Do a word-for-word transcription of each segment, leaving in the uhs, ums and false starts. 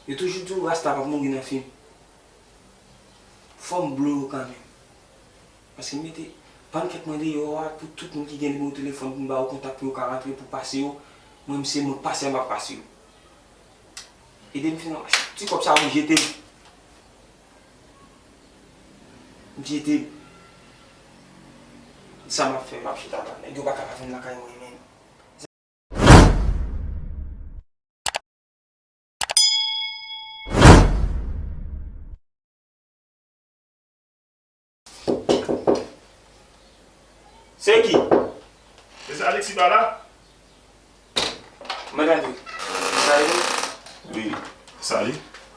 Yo toujou di w rasta p ap mouri nan fim. Fò m blo yo kanmenm. Paske m mete bann kèk mwen deyò a pou tout moun ki gen nimewo telefòn pou m ba yo kontak pou yo ka rantre pou pase yo. Mwen, m se moun pase m ap pase yo. Ede m fin ranmase ti kòb sa pou jete m. M jete m. Sa m ap fè, m ap chita la. Nèg yo pa ka pa vin lakay mwen menm. Se ki? Mesye Alexis pa la? Mwen antre. Sa e nou? Wi, sa li.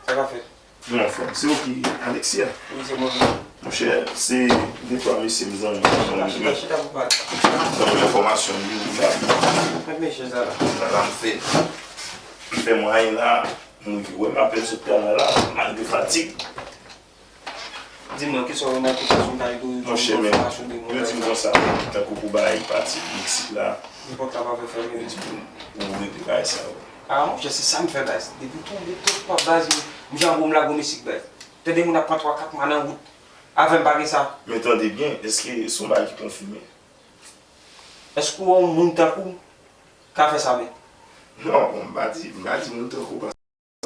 Sa k ap fèt? Nou anfòm. Se ou ki Alexis a? Wi, se mwen menm. Monchè, se de twa mesye m zanmi. Chita, chita, chita pou pale. Zanmi enfòmasyon m yo la. Mwen men chèz la la. Sa la m fè. M fè mwayen la. M rive wè m apèn sot travay la, malgre fatig. Di m non, kisa w remake sou jounal yo, yo di m enfòmasyon de moun yo di m konsa, tankou pou bay pati Meksik la. Nenpòt la pa fè fèmen. Yo di m pou rete bagay sa yo. A, monchè, se sa m fè, baz. Depi tonbe, tout pa baz, m jan gwo m lage w Meksik, baz. Tande moun ap pran twa, kat mwa nan wout. Avè m pa gen sa. Men tande byen, èske se yon bagay ki konfime? Èske w wè yon moun tankou w ka fè sa, men? Non, bon, m pa di, m pa di moun tankou w pa.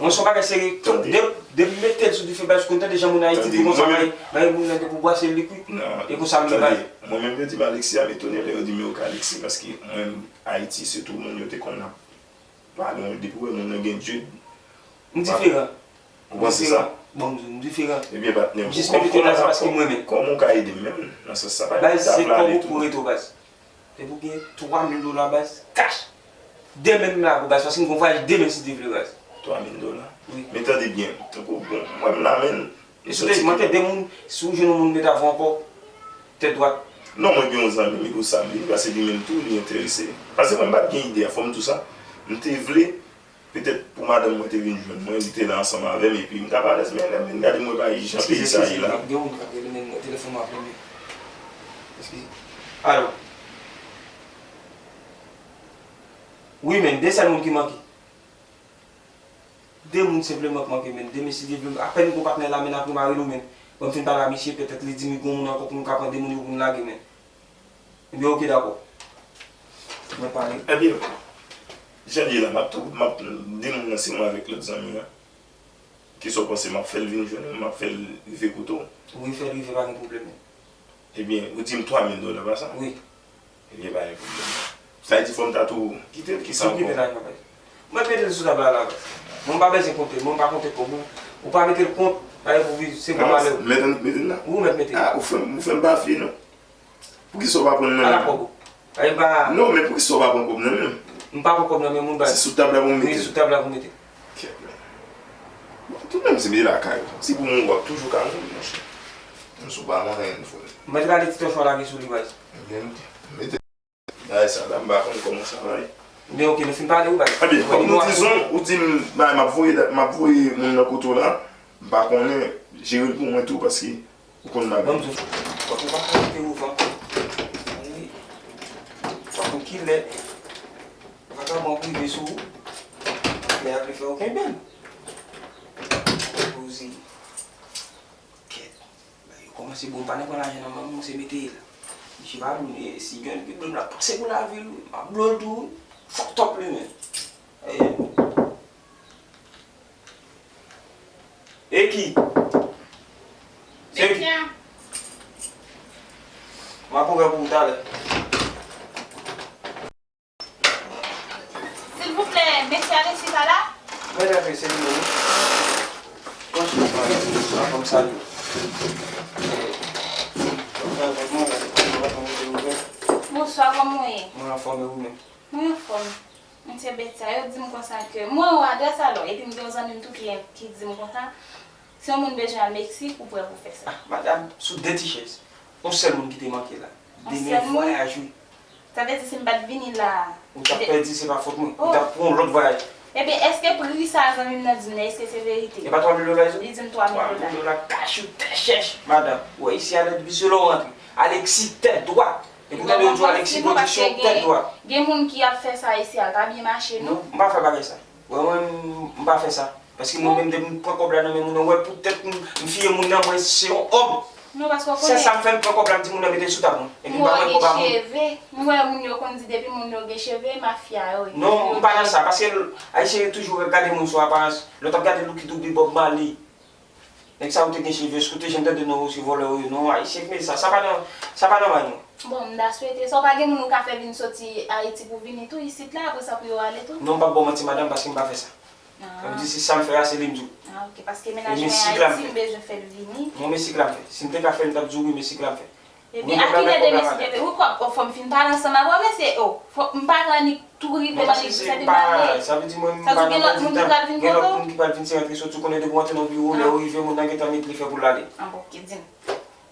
Mwen se yon bagay serye. Tande. Depi, depi m mete l sou dife, baz, ou konn tande jan moun Ayiti di konsa, mwen menm, bay, bay moun nan depi w bwase l, li kwi. Non, e konsa m ye, baz. Tande. Mwen menm, yo di m Alexis, a m etone lè yo di m yo ka Alexis, paske mwen menm, Ayiti, se tou moun yo te konn ap pale, depi w wè moun nan gen djed. M diferan. Ou panse sa? Bon, m diferan. Ebyen, patnè m, jis mete tèt la, se paske mwen menm. Kòman w ka ede m menm nan sans sa? Baz, se kòb ou pou rete w, baz. Depi w gen twa mil dola, baz, kach. Demen m la pou baz, paske m gon vwayaj demen si Dye vle, baz. Twa mil dola? Wi. Men tande byen, tankou, bon, mwen m la menm. E si w te, mwen te de moun, si w jwenn yon moun met avè w ankò, tèt dwat. Non, mwen gen yon zanmi m, li pou sa m vini, paske li menm tou, li enterese. Paske mwen m pa t gen ide a, fò m di w sa. M te vle, petèt pou madanm mwen te vin jwenn mwen, li te la ansanm avè m, epi m t ap alèz, men lè m vin gade mwen pa jan peyi sa ye la. Eskize, eskize, gen yon moun k ap rele men mwen, telefòn mwen ap limen. Eskize. Alo. Wi, men, de sèl moun ki manke. De moun senpleman k manke, men. De mesye, de, apèn gon patnè la, men, apre m a rele w, men. Bon, m fin pale a misye, petèt li di m li gon moun ankò pou nou ka pran de moun yo pou nou lage, men. Ebyen, oke, dakò. Mwen pale. Ebyen, jan l ye la, m ap tou, m ap di moun nan se mwen avèk lòt zanmi an. Kisa w panse, m ap fè l vin jwenn ou, m ap fè l rive kote w? Wi, fè l rive, pa gen pwoblèm. Ebyen, ou di m twa mil dola, pa sa? Wi. Ebyen, pa gen pwoblèm. Sa vle di fò m ta tou kite l, kisa ankò? Tou kite l la, papa. Mwen mete l sou tab la, la, baz. Mwen m pa bezwen konte l, mwen m pa konte kòb ou. Ou pa mete l kont, pa gen pou viv, se pou malè w. Mete l, mete l la? Ou mèt mete l. A, ou fè m, ou fè m pa fye, non. Poukisa w pa pran nan men m? Ala kòb ou. Ay, m pa... Non, men poukisa w pa pran kòb nan men m? M pa pran kòb nan men moun, baz. Se sou tab la pou m mete l? Wi, sou tab la pou mete l. Kèt, men. Bon, toutmenm, se mete lakay ou. Si pou moun, w ap toujou ka mouri, monchè. Menm si w pa manyen, frè. Mwen te gade ti tòch w lage sou li, baz. Ebyen, mete. Bagay sa la, m pa konn kòman sa va ye. Men oke, nou fin pale, wi, baz. Ebyen, kòm nou dizon, ou di m, bagay, m ap voye, m ap voye moun nan kote w la. M pa konnen, jere l pou mwen tou, paske ou konn bagay. Ban m di w, fòk ou pa ka kite ouvan ankò. Wi. Fòk ou kilè. Vagabon ap rive sou ou. Lè y ap vle fè ou kenbe l. Poze. Kèt. Yo kòmanse bon, pa nan pran lajan nan men m, se mete l. Misye pa blo m, e si gen ki blo m la, pase pou lavi l, m ap blo l tou, fucked up li menm. E, e ki? Se ki? M ap ouvè pou ou talè. Silvouplè, mesye Alexis pa la? Mwen rete se li menm. Bonjou, madanm. Kòman sa ye? Bonswa, kòman w ye? Mwen anfòm, e ou menm? Mwen anfòm. Mwen se Betya, yo di m konsa ke mwen wè adrès alò, epi m gen yon zanmi m tou ki, ki di m konsa, si yon moun bezwen al Meksik, ou prè pou fè sa. Ah, madanm, sou de ti chèz. Yon sèl moun ki te manke la. Demen vwayaj, wi. Sa vle di si m pa t vini la a, ou t ap pèdi, se pa fòt mwen. Ou t ap pran yon lòt vwayaj. Ebyen, èske pri sa zanmi m nan di m nan, èske se verite? E pa twa mil dola, li di m twa mil dola. Twa mil dola kach ou tèt chèch, madanm. Ou wè isi a lè difisil lè w rantre. Alexis tèt dwat. Epi tande yo di w Alexis pwodiksyon tèt dwat. Gen moun ki ap fè sa isi a, l pa byen mache, non? Non, m pa fè bagay sa. Wè mwen, m pa fè sa. Paske mwen menm depi m pran kòb la nan men moun nan, wè poutèt m, m fiye moun nan, mwen se yon òm. Non, paske w konnen. Sèl sa m fè, m pran kòb la, m di moun nan mete l sou tab mwen. Epi m pa pran kòb a moun. Mwen wè moun yo konn di depi moun yo gen cheve, mafya yo ye. Non, m pa nan sa, paske Ayisyen yo toujou gade moun sou aparans. Lè w t ap gade Lucky Dube, Bob Marley. Nèg sa yo te gen cheve, èske w te janm tande non yo se vòlè yo ye? Non, Ayisyen k mete sa, sa pa nan, sa pa nan may nou. Bon, m ta swete sa w pa gen moun ou ka fè vin soti Ayiti pou vini tou isit la, apre sa pou yo ale tou? Non, m p ap ba w manti, madanm, paske m pa fè sa. Sa vle di, si sa m fè a, se li m di w. Ah, ok, paske menaj mwen Ayiti, m bezwen fè l vini. Non, men sik la m fè. Si m te ka fè l, m t ap di w wi, men sik la m fè. Ebyen, a kilè demen si te fè? Wi, kòb, o, fò m fin pale ansanm avè w, mesye, o, fò m pa gen annik tou rive nan legliz, sa te pale. Sa vle di, mwen, m pa nan pèdi tan. Gen lòt moun ki pral vin, se rantre soti, ou konnen depi w antre nan biwo, lè ou rive, moun nan gentan met li fè pou l ale. Ah, bon, ok, di m.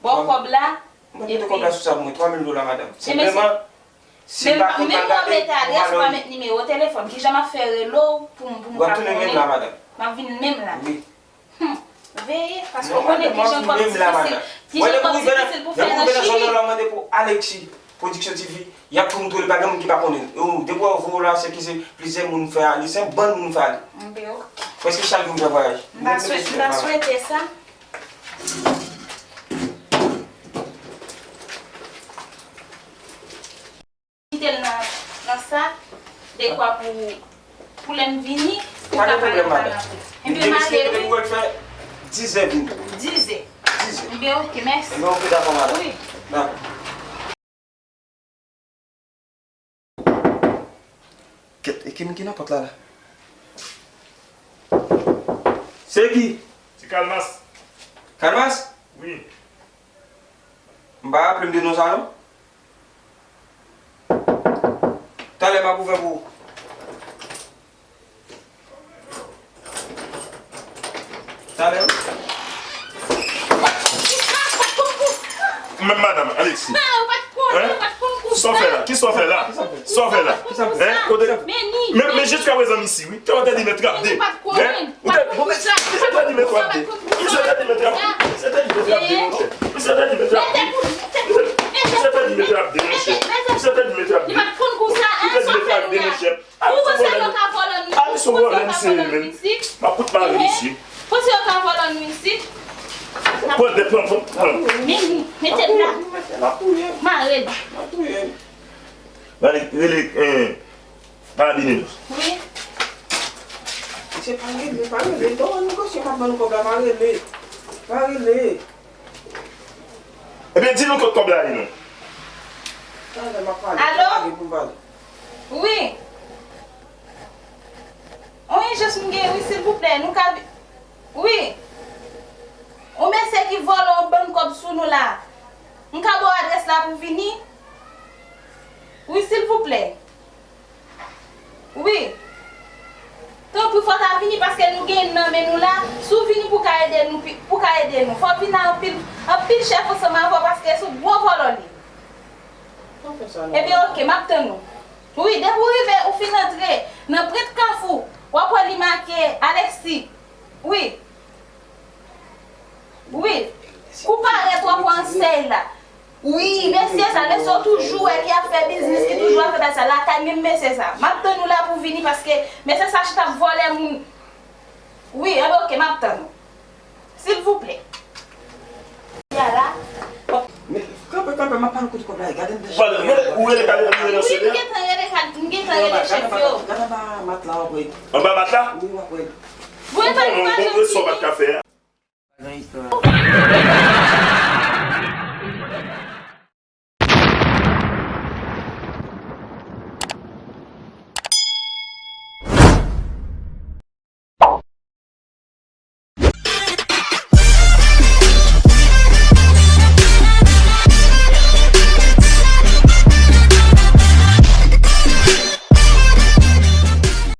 Ba w kòb la, epi. Mwen mete kòb la sou sa pou mwen, twa mil dola, madanm. Senpleman, si m pa konn pral gade, mete adrès ou, pa met nimewo telefòn. Kijan m ap fè rele w pou m, pou m ka konnen? W ap tounen menm la, madanm. M ap vin menm la. Wi. Hmm. Veye, paske w konnen kijan kòb difisil, kijan kòb difisil pou fè nan Chili. Lè pou rive nan zòn nan la, w mande pou Alexis Production T V, y ap tou montre w li, pa gen moun ki pa konnen l. Yo, depi w voye w la, se ki se plizyè moun fè ale, se yon bann moun fè ale. Prèske chak jou m fè vwayaj. M ta swete sa. Kite l nan, nan sa, dekwa pou, pou lè m vini, pou ka pale ansanm avè w. Ebyen, m ale wi. Dizè vini. Dizè. Dizè. Ebyen, ok, mèsi. Ebyen, ok, dakò, madanm. Wi. Dakò. Kèt, e ki moun ki nan pòt la, la? Se ki? Se Kalmas. Kalmas? Wi. M pa raple m de non sa non. Talè m ap ouvè pou ou. Talè. Menm madanm, Alexis. Hein? Kisa w fè la? Kisa w fè la? Kisa w fè la? Hein? Kote? Men, men jiskaprezan m isi wi. Kè w te di men trap de. Hein? Ou te, ou te, misye te di men trap de. Misye te di men trap de. Misye te di men trap de, monchè. Misye te di men trap de. Misye te di men trap de, monchè. Misye te di men trap de. Misye te di men trap de, monchè. Ou panse yo ka vòlò nou? Alexis, ou vòlè misye menm. M ap fout mare misye. Panse yo ka vòlò nou isit? Pran, pran, pran, pran. Men, mete l la. Mare l. Mare, rele, eh, Karabinye yo. Wi. Misye pa rele, pa rele. Lè w negosye, m ap ban nou kòb la, pa rele. Pa rele. Ebyen, di nou kot kòb la ye non. Talè m ap pale. Alo? Wi. On ijans m gen wi, silvouplè, nou ka vi-, wi. On mesye ki vòlò yon bann kòb sou nou la. M ka ba w adrès la pou vini? Wi, silvouplè. Wi. Tanpri, fò w ta vini paske nou gen youn nan men nou la. Si w vini pou w ka ede nou, pi-, pou w ka ede nou. Fò w vin ak anpil, anpil chèf ansanm avè w paske se yon gwo vòlò li. Ebyen, ok, m ap tann ou. Wi, depi w rive, ou fin antre nan prent Kafou, w ap wè li make Alexis. Wi. Wi. Kou parèt, w ap wè ansèy la. Wi, mesye sa, mesye w toujou wè ki ap fè biznis, ki toujou ap fè bagay sa lakay, menm mesye sa. M ap tann ou la pou w vini paske mesye sa chita ap vòlè moun. Wi, anben ok, m ap tann ou. Silvouplè. Ya la. Men, kanpe, kanpe, m ap pale kote kòb la ye. Gade m deja. Ou rele Kalè, ou rele Sele? Wi, m gentan rele Kalè, m gentan rele chèf yo. Gade anba matla, w ap wè. Anba matla? Wi, w ap wè. Bon, e pa, bon, bon, e sa w pa t ka fè a?